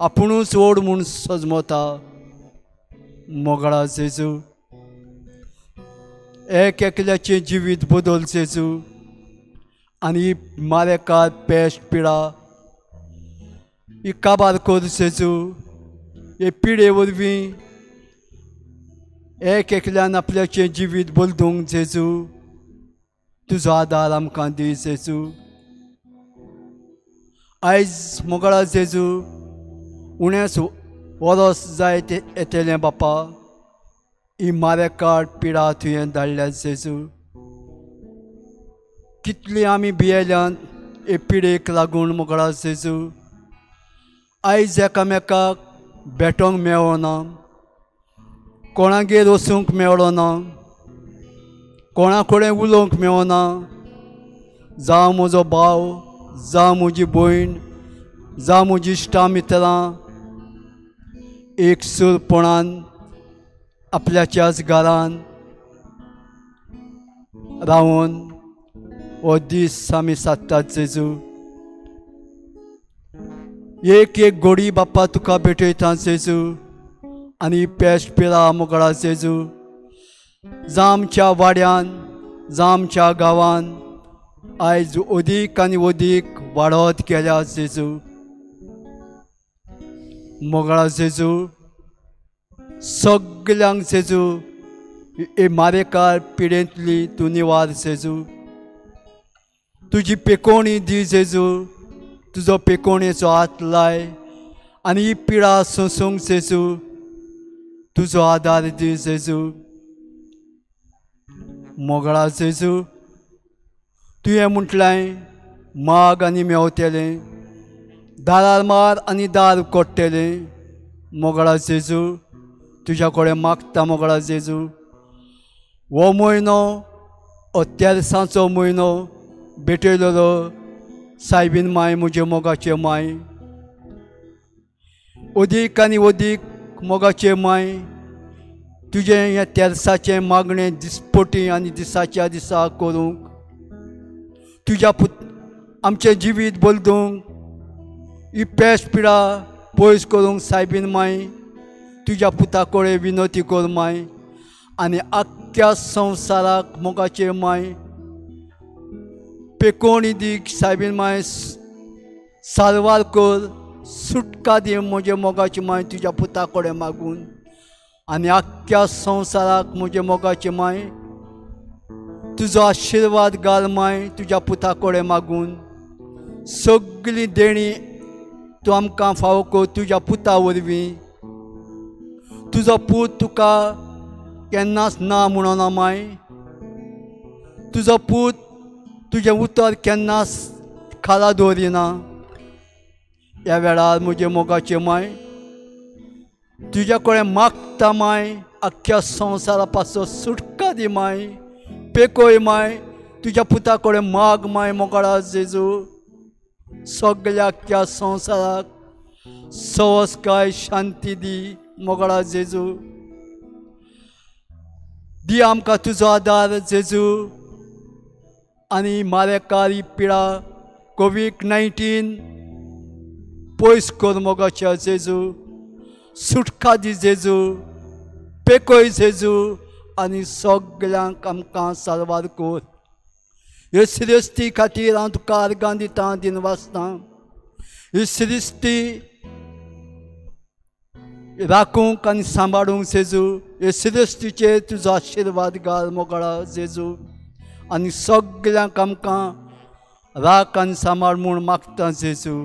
आपुणूच व्हड म्हूण सजमता. मोगळा जेजू एक एकल्याचें जिवीत बदल जेजू आनी मारेकार पेस्ट पिडा ही काबार कर जेजू. हे पिडे वरवीं एक एकल्यान आपल्याचें जिवीत बदलूंक जेजू तुजो आदार आमकां दी जेजू. आयज मोगळा जेजू उणेंच वरस जायत येतलें बापा ही मारेकार पिडा तुवें धाडल्या जेजू. कितली आमी भियेल्यात हे पिडेक लागून मोगळा जेजू. आयज एकामेकाक भेटोंक मेळना, कोणागेर वचूंक मेळना, कोणा कडेन उलोवंक मेळना. जावं म्हजो भाव, जावं म्हजी भयण, जावं म्हजी इश्टां मित्रां एकसूरपणान आपल्याच्याच घरान रावन हो दीस आमी सादतात जेजू. एक एक घोडी बाप्पा तुका भेटयता जेजू आनी पेस्ट पिला मोगळा जेजू. जावं आमच्या वाड्यान, जावं आमच्या गांवान आयज अदीक आनी अदीक वाडत गेल्या जेजू. मोगळा जेजू सगल्यांक जेजू हे मारेकार पिडेंतली तूं निवार जेजू. तुजी पेकोणी दी जेजू, तुजो पेकोणेचो हात लाय आनी ही पिडा सोंसूंक जेजू तुजो आदार दी जेजू. मोगळा जेजू तुवें म्हटलें माग आनी मेवतलें, दारार मार आनी दार उगडटलें. मोगळा जेजू तुज्या कडेन मागता मोगळा जेजू. हो म्हयनो हो तेरसांचो म्हयनो भेटयलेलो सायबीन माय म्हजे मोगाचे माय, अदीक आनी अदीक मोगाचे माय तुजें हें तेरसाचें मागणें दिसपटी आनी दिसाच्या दिसा करूंक तुज्या पुत आमचें जिवीत बदलूंक ही पेस्ट पिडा पयस करूंक सायबीन माय तुज्या पुता कडेन विनवती कर माय आनी आख्ख्या संवसाराक मोगाचे माय पेकोणी दी सायबीन माय, सालवार कर, सुटका दी म्हजे मोगाची माय तुज्या पुता कडेन मागून आनी आख्ख्या संवसाराक म्हजे मोगाची माय तुजो आशिर्वाद घाल माय तुज्या पुता कडेन मागून. सगळीं देणी तूं आमकां फावो कर तुज्या पुता वरवीं. तुजो पूत तुका केन्नाच ना म्हणना माय, तुजो पूत तुजें उतर केन्नाच खाला दवरिना. ह्या वेळार म्हजे मोगाचे माय तुज्या कडेन मागता माय आख्ख्या संवसारा पासून सुटका दी माय, पेकोय माय तुज्या पुता कडेन माग माय मोगाळा जेजू. सगळ्या आख्ख्या संवसाराक सवसकाय शांती दी मोगाळा जेजू. दी आमकां तुजो आदार जेजू आनी मारेकार ही पिडा कोवीड-19 पयस कर मोगाच्या जेजू. सुटका दी जेजू, पेकोय जेजू आनी सगल्यांक आमकां साल्वार कर. हे सृश्टी खातीर हांव तुका आर्गां दितां, दिनवासतां. ही सृश्टी राखूंक आनी सांबाळूंक जेजू हे सृश्टीचेर तुजो आशिर्वाद घाल मोगाळा जेजू आनी सगल्यांक आमकां राख आनी सांबाळ म्हूण मागता जेजू.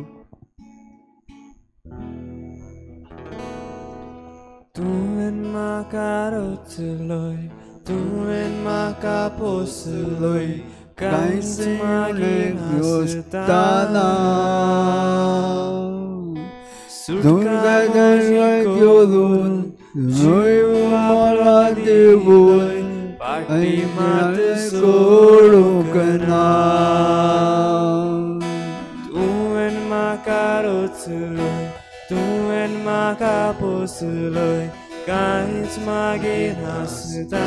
तुवें म्हाका रचलोय, तुवें म्हाका पोसलोय, कांयच मागीर नासतना. सुटका म्हजी करून जीव मला दिवन, फाटी मात सोडूंक ना. तुवें म्हाका रचलोय, तुवें म्हाका पोसलोय, कांयच मागीर नासतना.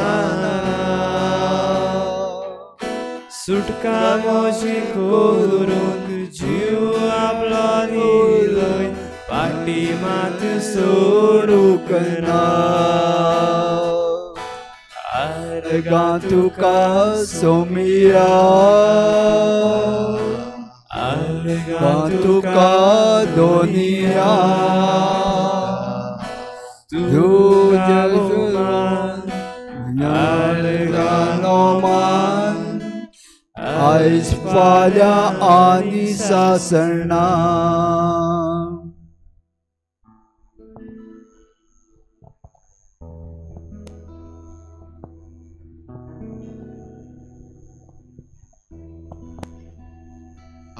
सुटका म्हजी करूंक जीव आपलो दिलोय, फाटी मात सोडूंक ना. आर्गां तुका सोमिया, आर्गां तुका दोनिया, तुज्या आर्गां मान आयज फाल्यां आनी सासणा.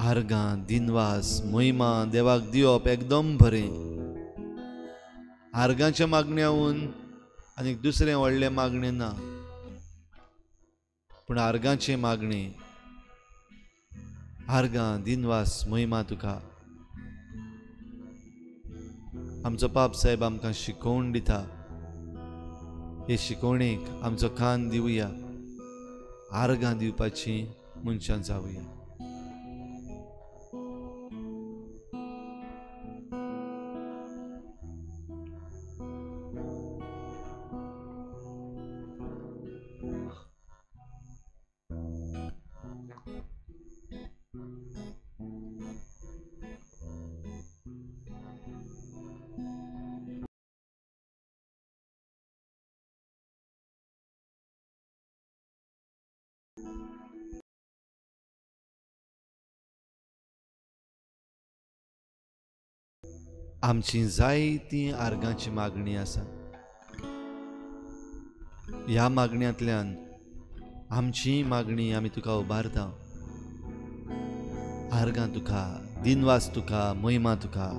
आर्गां, दिनवास, महिमा देवाक दिवप एकदम बरें. आर्गांच्या मागण्याहून आनीक दुसरें व्हडलें मागणें ना, पूण आर्गांचें मागणें, आर्गां, दिनवास, महिमा तुका. आमचो पाप साहेब आमकां शिकोवन दिता, हे शिकोवणेक आमचो कान दिवया, आर्गां दिवपाची मनशां जावया. आमची जायती आर्गांची मागणी आसा. ह्या मागण्यांतल्यान आमची मागणी आमी तुका उबारता. आर्गां तुका, दिनवास तुका, महिमा तुका.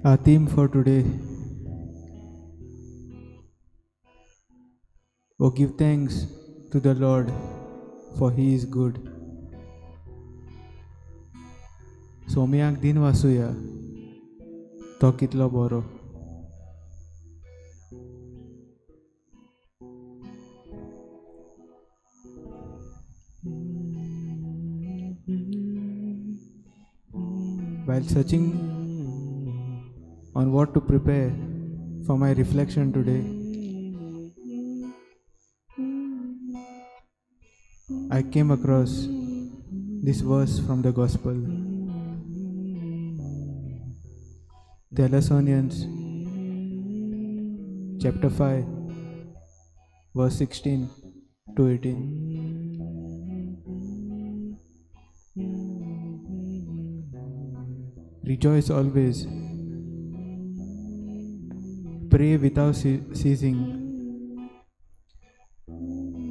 Our theme for today, oh, give thanks to the Lord, for He is good. सोम्याक दिन वासुया, तो कितलो बरो. While searching on what to prepare for my reflection today, I came across this verse from the Gospel. Thessalonians chapter 5, verse 16 to 18. Rejoice always, pray without ceasing,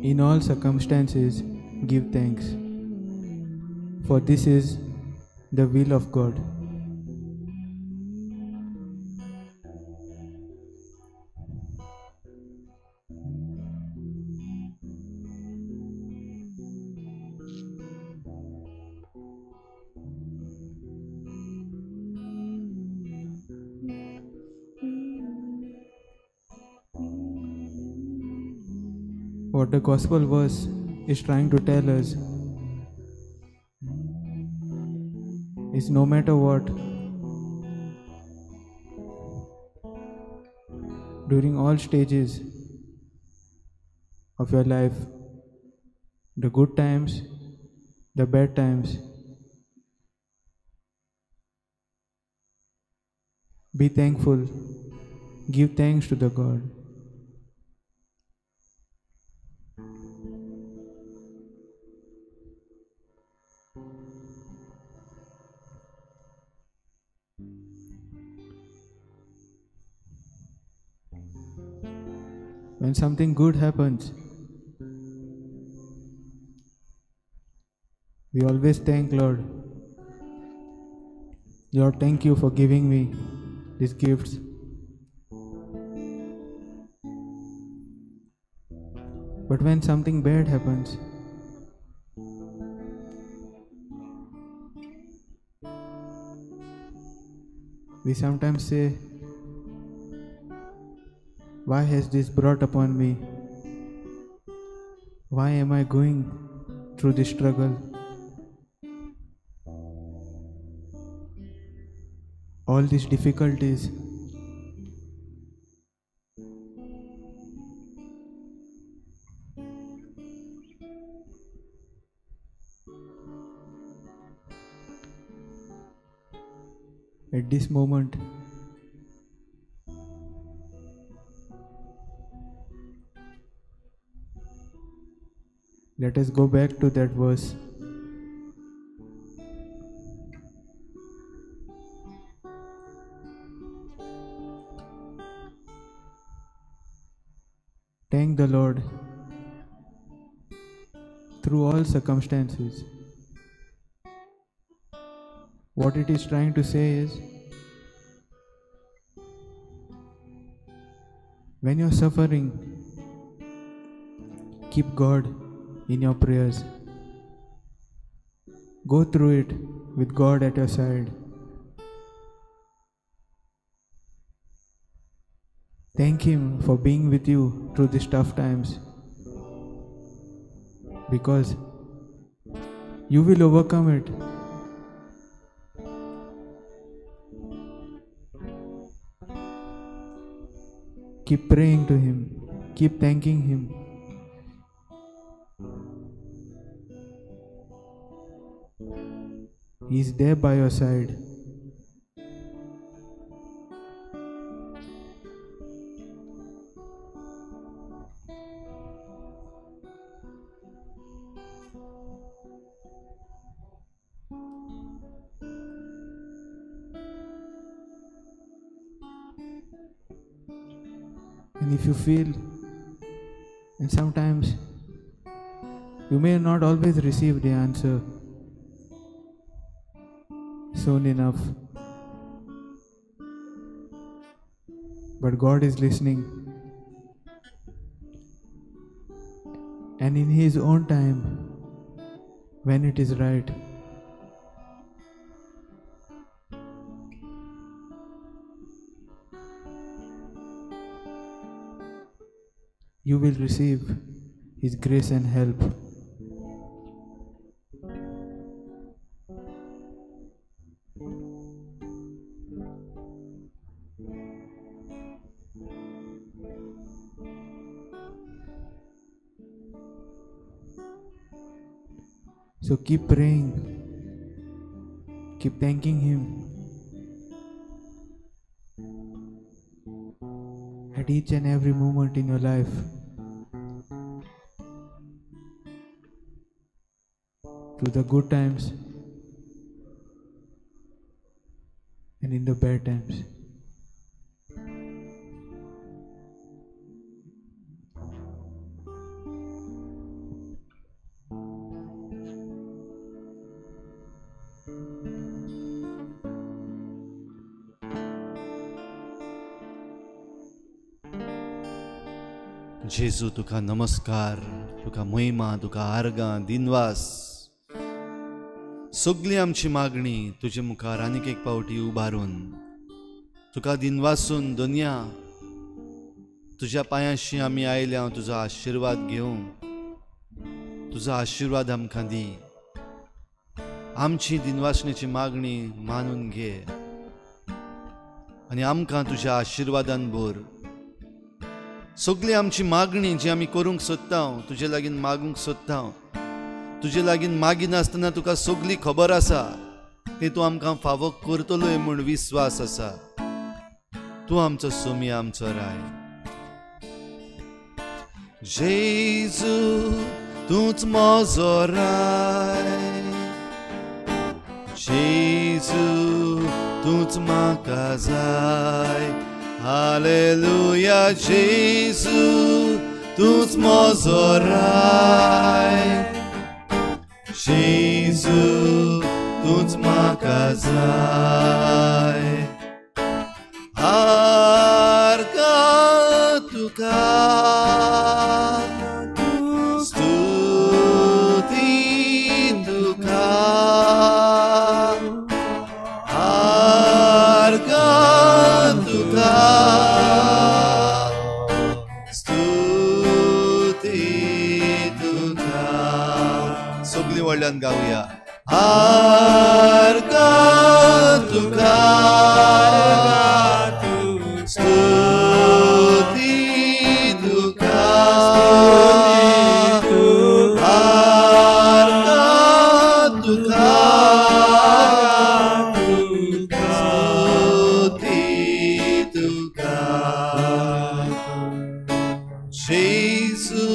in all circumstances give thanks, for this is the will of God. What the gospel verse is trying to tell us is no matter what, during all stages of your life, the good times, the bad times, be thankful, give thanks to the God. When something good happens, we always thank Lord. Lord, thank you for giving me these gifts. But when something bad happens, we sometimes say, why has this brought upon me? Why am I going through this struggle? All these difficulties. At this moment, let us go back to that verse. Thank the Lord through all circumstances. What it is trying to say is, when you are suffering, keep God in your prayers. Go through it with God at your side. Thank Him for being with you through these tough times, because you will overcome it. Keep praying to Him. Keep thanking Him. He is there by your side. And if you feel, and sometimes you may not always receive the answer soon enough, But God is listening, and in His own time, when it is right, you will receive His grace and help. So keep praying, keep thanking Him at each and every moment in your life. Through the good times and in the bad times. जेजू तुका नमस्कार, तुका महिमा, तुका आर्गां दिनवास। सगळी आमची मागणी तुजे मुखार आनीक एक पावटी उबारून तुका दिनवासून दुनिया तुज्या पांयांशी आमी आयल्या, तुजो आशिर्वाद घेवंक। तुजो आशिर्वाद आमकां दी, आमची दिनवासणेची मागणी मानून घे आनी आमकां तुज्या आशिर्वादान भर। सगळी आमची मागणी जी आमी करूंक सोदता, तुजे लागीं मागूंक सोदता, तुजे लागीं मागिनासतना तुका सगळी खबर आसा, ती तूं आमकां फावो करतलोय म्हूण विस्वास आसा। तूं आमचो सोमी, आमचो राय। जेजू तूंच म्हजो राय, जेजू तूंच म्हाका जाय। हालेलुया जेजू तूंच म्हजो राय, जेजू तूंच म्हाका जाय। आर्गां तुका, स्तुती तुका, आर्गां तुका, स्तुती तुका। सगळीं व्हडल्यान गावया। आर्गां तुका, स्तुती तुका, आर्गां तुका, स्तुती तुका। जेजू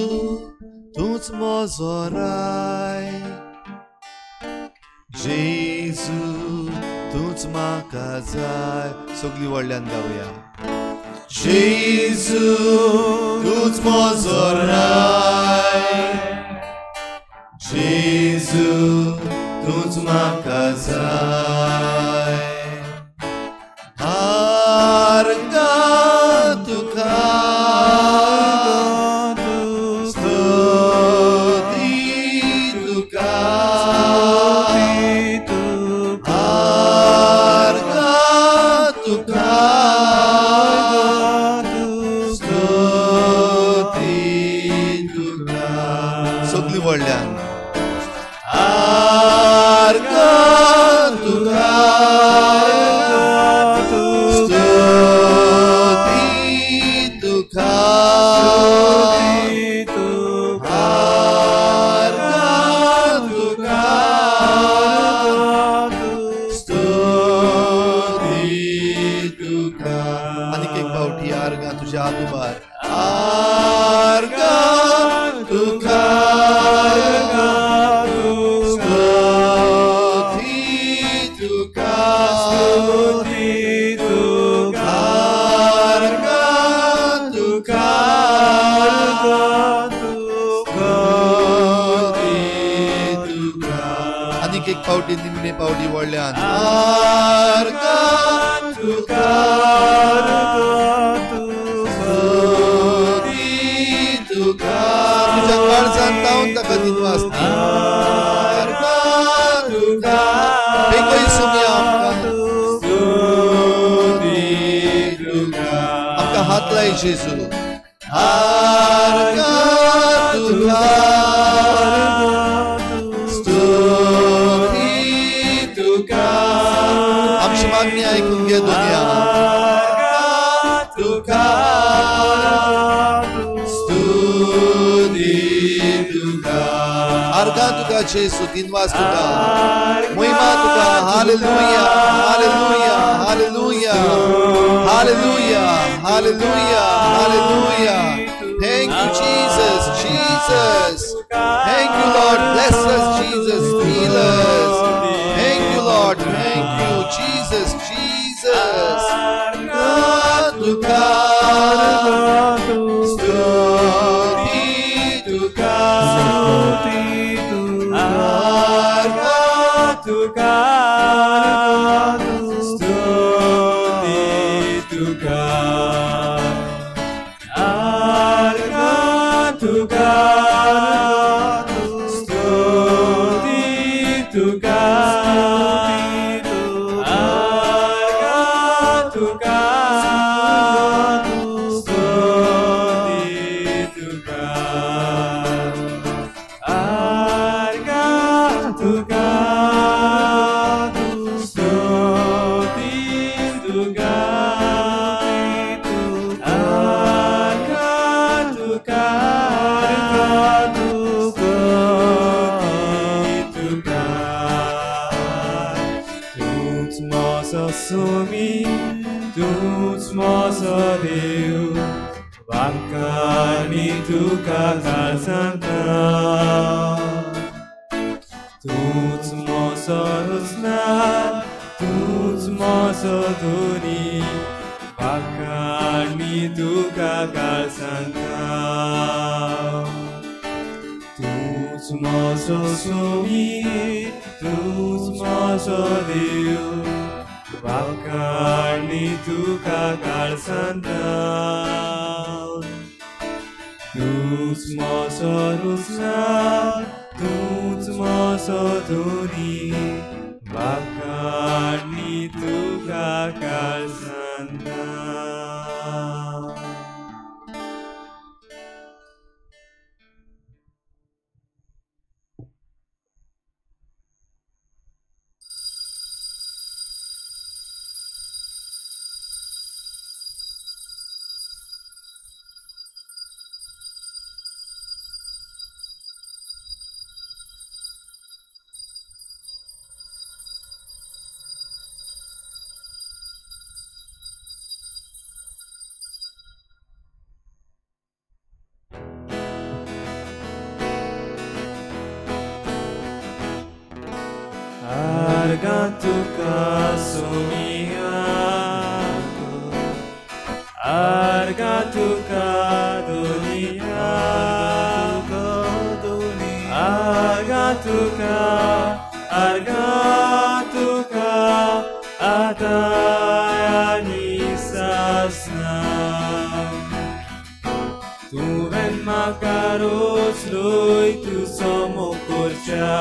तूंच म्हजो राय, जेजू तूंच म्हाका जाय। सगळीं व्हडल्यान गावया। जेजू तूंच म्हजो राय, जेजू तूंच म्हाका जाय। आर्गां तुका, स्तुती तुका, आर्गां तुका, स्तुती तुका। सगळीं व्हडल्यान। आर्गां तुका, स्तुती तुका, आर्गां तुका, स्तुती तुका। आनीक एक पावटी आर्गां तुज्या आदुबार। आर्गां तुका, स्तुती तुका, आर्गां तुका, स्तुती तुका। आनीक एक पावटी, निमणे पावटी व्हडल्यान। आर्गां तुका, तुज्या काळजान तावन ताका दिनवास दी. आर्गां तुका बेगोय सुमया आमकां आमकां हात लाय जेजू. आर्गां तुका स्तुती तुका. आमची मागणी आयकून घे दुनिया. आर्गां तुका स्तुती तुका. आर्गां तुका जेजू, दिनवास तुका, महिमा तुका. Hallelujah, hallelujah, hallelujah, hallelujah, hallelujah, hallelujah. Thank you Jesus, Jesus. Thank you Lord. Bless us Jesus, heal us. Thank you Lord, thank you Jesus, Jesus. आर्गां तुका स्तुती तुका. आर्गां तुका स्तुती तुका. आर्गां तुका स्तुती तुका. आर्गां तुका स्तुती तुका. आर्गां तुका स्तुती तुका. आर्गां तुका स्तुती तुका. तूंच म्हजो सुमी, तूंच म्हजो देव, वांकांनी तुका काळजांत. तूंच म्हजो रुचनार, तूंच म्हजो धनी, वांकांनी तुका काळजांत. तूंच म्हजो सुमी, तूंच म्हजो देव, वांकांनी तुका काळजांत. तूंच म्हजो रुचनार, तूंच म्हजो धनी, वांकांनी तुका काळजांत. Arga tuka sumia, arga tuka dunia, arga tuka, arga tuka atayani sasna. Tuven makaros loy tu somo korcha,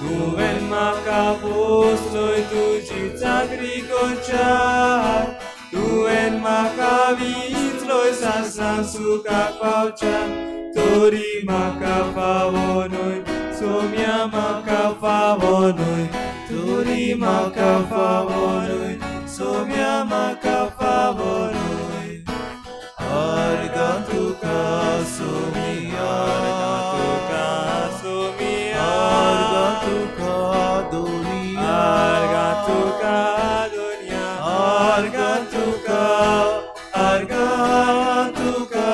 तुवें म्हाका पोसलोय तुजी चाकरी करच्याक, तुवें म्हाका विंचलोय सासणां सुखाक पावच्याक, तरी म्हाका फावो न्हय सोम्या म्हाका फावो न्हय, तरी म्हाका फावो न्हय सोम्या म्हाका फावो न्हय. आर्गां तुका सोमिया, आर्गां तुका सोमिया, आर्गां तुका दुनिया, आर्गां तुका दुनिया, आर्गां तुका, आर्गां तुका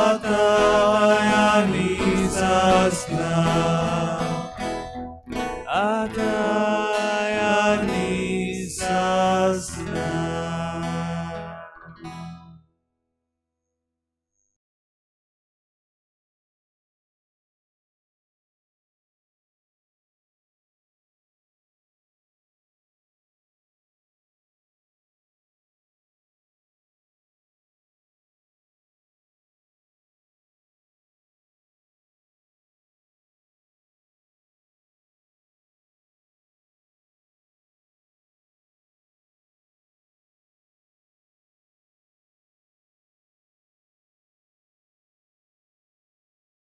आतां आनी सासणां.